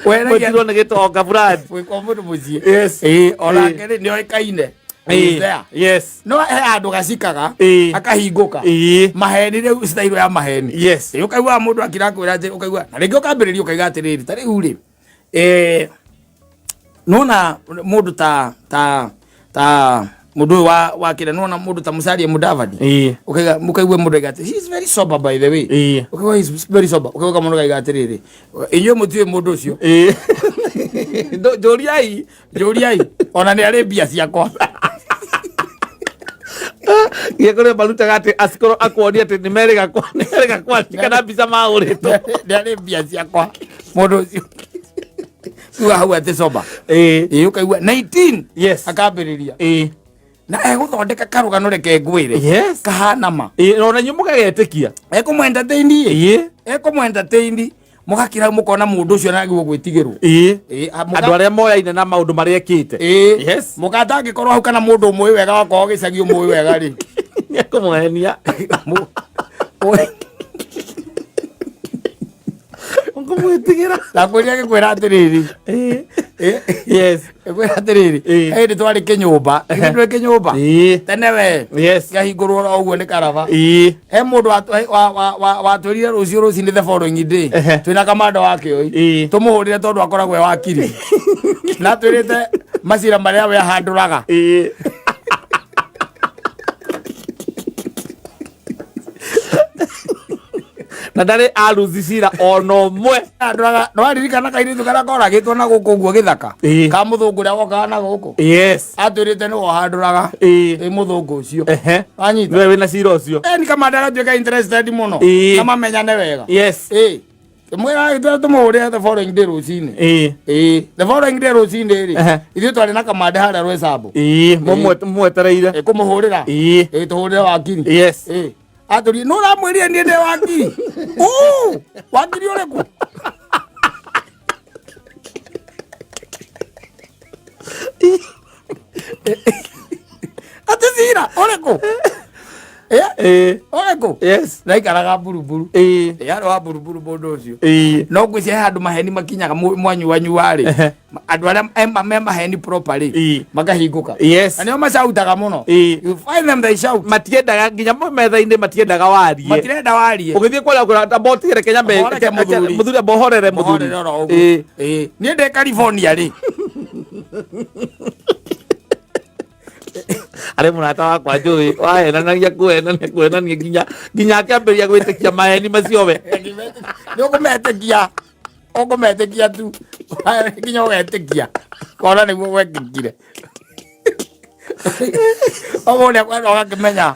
Wenagia Mwĩtirwo nĩ gĩtonga fulani. gwĩ kwa mũndũ mũciĩ. Yes. Ĩĩ, onake rĩ nĩoĩkaine. He's there. Yes. No he handũ gacikaga Ĩĩ. akahingũka. Ĩĩ. Maheni rĩu style ya maheni. Yes. Ĩĩ, ũkaiguaga mũndũ akira kwĩra atĩ ũkaigua na rĩngĩ ũkambĩrĩria ũkaiga atĩrĩrĩ, ta rĩu rĩ, nona mũndũ ta mũndũ ũyũ wa kĩrĩa, nona mũndũ ta Musalia Mudavadi. Ĩĩ. Ũkaiga mũkaigua mũndũ aiga atĩ he is very sober, by the way. Ĩĩ. Ũkaigua he is very sober, ũkaigua mũndũ aiga atĩrĩrĩ, inyuĩ mũtiũĩ mũndũ ũcio. Ĩĩ. Njũriai. Njũriai ona nĩ arĩ mbia ciakwa. Gĩa kũrĩa marutaga atĩ acikorwo akuonia atĩ nĩ merĩga kwandĩka na mbica mahũrĩtwo. Nĩ arĩ mbia ciakwa mũndũ ũcio, uga hau atĩ sober. Ĩĩ. Ĩĩ, ũkaigua 19 Yes. akambĩrĩria Ĩĩ. na egũthondeka karũgano, reke ngwĩre, Yes. kahana ma. Ĩĩ, ona inyuĩ mũkagetĩkia. Ekũmwentertain. Ĩĩ. Ekũmwentertain mũgakira mũkona mũndũ ũcio nagĩrĩirwo gwĩtigĩrwo. Ĩĩ. Ĩĩ, Andũ arĩa moyaine na maũndũ marĩa ekĩte. Ĩĩ. Yes. Mũgatangĩkorwo hau kana mũndũ ũmũĩ wega wakorwo gĩcagi ũmũĩ wega rĩ, Nĩekũmũhenia. Ũkũmwĩtigĩra. Ndakwĩrire gĩkwĩra atĩrĩrĩ. Ĩĩ. Ĩĩ. Yes. Ĩkwĩra atĩrĩrĩ, Ĩĩ. hĩndĩ twarĩ kĩnyũmba, twĩ kĩnyũmba Ĩĩ. tene we, Yes. kĩahingũrwo oro ũguo nĩ karaba. Ĩĩ. He mũndũ watwĩrire rũciũ rũcinĩ, the following day, Ehe. twĩna kamanda wa kĩoi, Ĩĩ. tũmũhũrĩre tondũ akoragwo e wakiri na twĩrĩte macira marĩa we ahandũraga. Ĩĩ. Na ndarĩ aruthi cira ona ũmwe. Handũraga. Nĩwaririkana kairĩtu karĩa koragĩtwo na gũkũ ũguo gĩthaka, Ĩĩ. ka mũthũngũ ũrĩa wokaga na gũkũ? Yes. Atwĩrĩte nĩwe ũhandũraga. Ĩĩ. Ĩ mũthũngũ ũcio. Ehe. Wanyita? Nĩwe wĩna cira ũcio. Ni kamanda aratuĩka interested mũno Ĩĩ. na mamenyane wega. Yes. Ĩĩ, mwĩra tũmũhũrĩre the following day rũcinĩ. Ĩĩ. Ĩĩ, the following day rũcinĩ rĩ, Ehe. ithuĩ twarĩ na kamande harĩa Rwecambo. Ĩĩ, mũmwetereire. Ĩ kũmũhũrĩra. Ĩĩ. Ĩ tũhũrĩre wakiri. Yes. Ĩ atũrie nũ ũramwĩrire niĩ ndĩ wakiri? Ũ, wakiri ũrĩkũ? Atĩ cira ũrĩkũ? Ĩĩ. Ũrĩkũ? Yes. Ndaikaraga Mburuburu. Ĩĩ. Ĩ arĩ wa Mburuburu mũndũ ũcio. Ĩĩ. No ngwĩciria he handũ maheni makinyaga mwanyuanyua rĩ, Ehe. Andũ arĩa me maheni proper rĩ, Ĩĩ. makahingũka. Yes. Na nĩo macautaga mũno. Ĩĩ. You find them, they shout. Matiendaga nginya metha-inĩ, matiendaga warie. Matirenda warie. Ũgĩthiĩ kwaria kũra amba ũtigĩre Kenya Horeke mũthuri. Mũthuri amba ũhorere mũthuri. Mũhorere oro ũguo. Ĩĩ. Ĩĩ. Niĩ ndĩ California rĩ, Arĩ mũrata wakwa njũĩ wahenanagia kũhenania kũhenania nginya akĩambĩrĩria gwĩtĩkia maheni macio we. Nĩ ũkũmetĩkia, ũkũmetĩkia tu. Nginya ũgetĩkia kona nĩguo gwekĩkire. Oguo nĩ akwenda ũgakĩmenya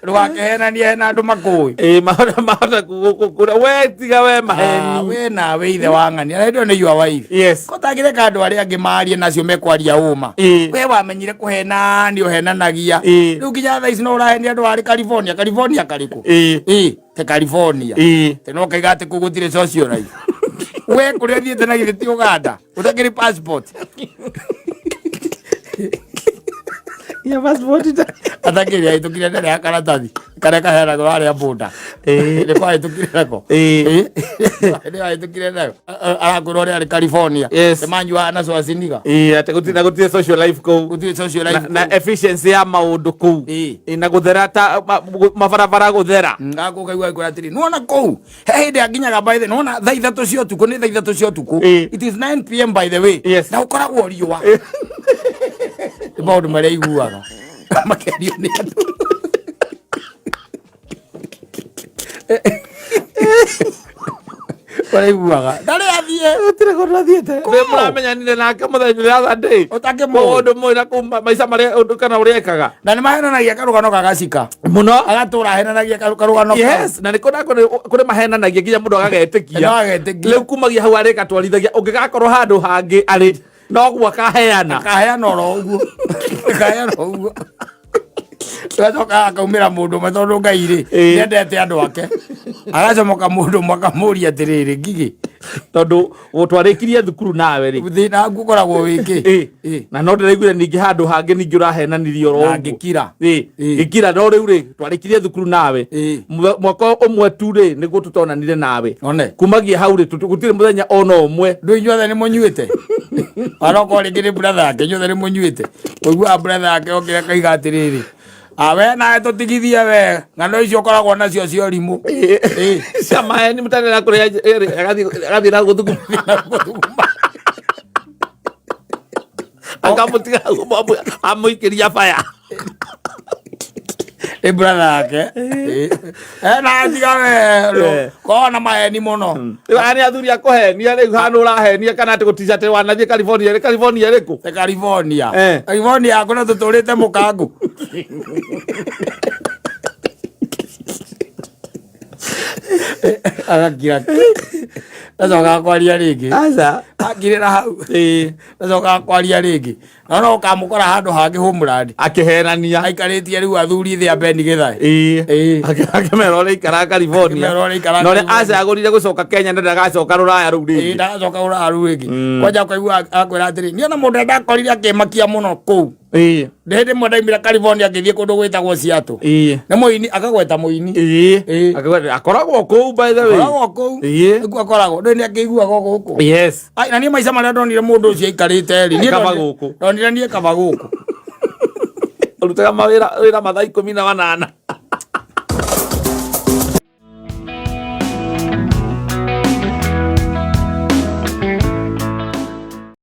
ndũgakĩhenanie hena andũ makũĩ. Ĩĩ, mahota mahota kũra we tiga we Ah, maheni. we nawe ithe wa ng'ania na hĩndĩ ĩyo nĩ your wife. Yes. Ko tangĩreka andũ arĩa angĩ marie nacio mekwaria ũma. Ĩĩ. We wamenyire kũhena nĩ ũhenanagia. Ĩĩ. Rĩu nginya thaa ici no ũrahenia andũ arĩ California. California karĩkũ? Ĩĩ. Ĩĩ, te California. Ĩĩ. Te no kaiga atĩ kũu gũtirĩ social life. We kũrĩa ũthiĩte na githĩ ti Uganda? Ũtakĩrĩ passport. Ya passport ita. Atakĩrĩ ahĩtũkire ndere ya karatathi karĩa kaheanagwo harĩa boda. Ĩĩ. Nĩ kwahĩtũkire nako. Ĩĩ. Nĩ wahĩtũkire nayo. Arakwĩra ũrĩa arĩ California. Yes. Nĩ manyuaga na Schwarzenegger. Ĩĩ, atĩ gũtirĩ na gũtirĩ social life kũu. Gũtirĩ social Na, life. na efficiency ya maũndũ kũu. Ĩĩ. Ĩĩ, na gũthera ta mabarabara gũthera. Ngakũ kaigua akwĩra atĩrĩ, nĩwona kũu he hĩndĩ anginyaga by the nĩwona thaa 3 cia ũtukũ nĩ thaa 3 cia ũtukũ. Ĩĩ. It is 9 pm by the way. Yes. Na ũkoragwo riũa. Nĩ maũndũ marĩa aiguaga makerio nĩ andũ. Ũraiguaga ndarĩ athiĩ. Gũtirĩ kũndũ athiĩte. Kũu. Nĩ mũramenyanire nake mũthenya ũrĩa other day. Ũtakĩmũĩ. Ũndũ mũĩ na kũu maica marĩa ũndũ kana ũrĩa ekaga. Na nĩ mahenanagia karũgano gagacika. Mũno. Agatũra ahenanagia karũgano kau. Yes, na nĩ kũrĩ kũrĩ mahenanagia nginya mũndũ agagetĩkia. No agetĩkia. Rĩu kumagia hau arĩ gatwarithagia ũngĩgakorwo handũ hangĩ arĩ noguo akaheana. Akaheana oro ũguo. Akaheana ũguo. Agacoka akaumĩra mũndũ ũmwe tondũ Ngai rĩ Ĩĩ. nĩendete andũ ake. Agacomoka mũndũ ũmwe akamũria atĩrĩrĩ, Ngigĩ, Tondũ twarĩkirie thukuru nawe rĩ. thĩna waku ũkoragwo wĩ kĩ? Ĩĩ. Ĩĩ. Na no ndĩraiguire ningĩ handũ hangĩ ningĩ ũrahenanirie oro Na ũguo. ngĩkira. Ĩĩ. Ĩĩ. Ngĩkira no rĩu rĩ twarĩkirie thukuru nawe. Ĩĩ. Mwaka ũmwe tu rĩ nĩguo tũtonanire nawe. One. Kumagia hau rĩ gũtirĩ mũthenya ona ũmwe. Ndũ inyuothe nĩ mũnyuĩte. Onokorwo rĩngĩ nĩ brother yake, inyuothe nĩ mũnyuĩte. Ũiguaga brother yake okire akaiga atĩrĩrĩ, "Ah, we nawe tũtigithie we, ng'ano icio ũkoragwo nacio cia ũrimũ." Ĩĩ. Cia maheni mũtarĩ kũrĩa agathiĩ na gũthuguma. Akamũtiga hau amũikĩria baya. Nĩ brother yake. Ĩĩ. Eh, nawe tiga we, Eh. koragwo na maheni mũno. Rĩu aya nĩ athuri a kũhenia rĩu hana ũrahenia kana atĩ gũtica atĩ wanathiĩ California rĩ California ĩrĩkũ? Te California. Eh. California yaku na tũtũrĩte mũkangu. Agakira. Ndacokaga kwaria rĩngĩ. Aca. Akirĩra hau. Ĩĩ. Ndacokaga kwaria rĩngĩ. Na no ũkamũkora handũ hangĩ homeland. Akĩhenania. Aikarĩtie rĩu athuri thĩ a Ben Githae. Ĩĩ. Ĩĩ. Akĩmera ũrĩa ikaraga California. Akĩmera ũrĩa aikaraga Na ũrĩa California. acagũrire gũcoka Kenya na ndagacoka rũraya rũu Ĩĩ, rĩngĩ. ndagacoka ũraya rĩu rĩngĩ. Kwanja ũkaigua akwĩra atĩrĩ, niĩ ona mũndũ ndakorire akĩmakia mũno kũu. Ĩĩ. Nĩ hĩndĩ ĩmwe ndaumire California ngĩthiĩ kũndũ gwĩtagwo Seattle. Ĩĩ. Nĩ mũini akagweta mũini. Ĩĩ. Ĩĩ. Akoragwo kũu by the way. Akoragwo kũu. Ĩĩ. Nĩkuo akoragwo. Ndũĩ nĩ akĩiguaga gũkũ. Yes. Ai, na niĩ maica marĩa ndonire mũndũ ũcio aikarĩte rĩ, niĩ Kaba gũkũ. ndonire niĩ kaba gũkũ. Ũrutaga mawĩra wĩra mathaa 18.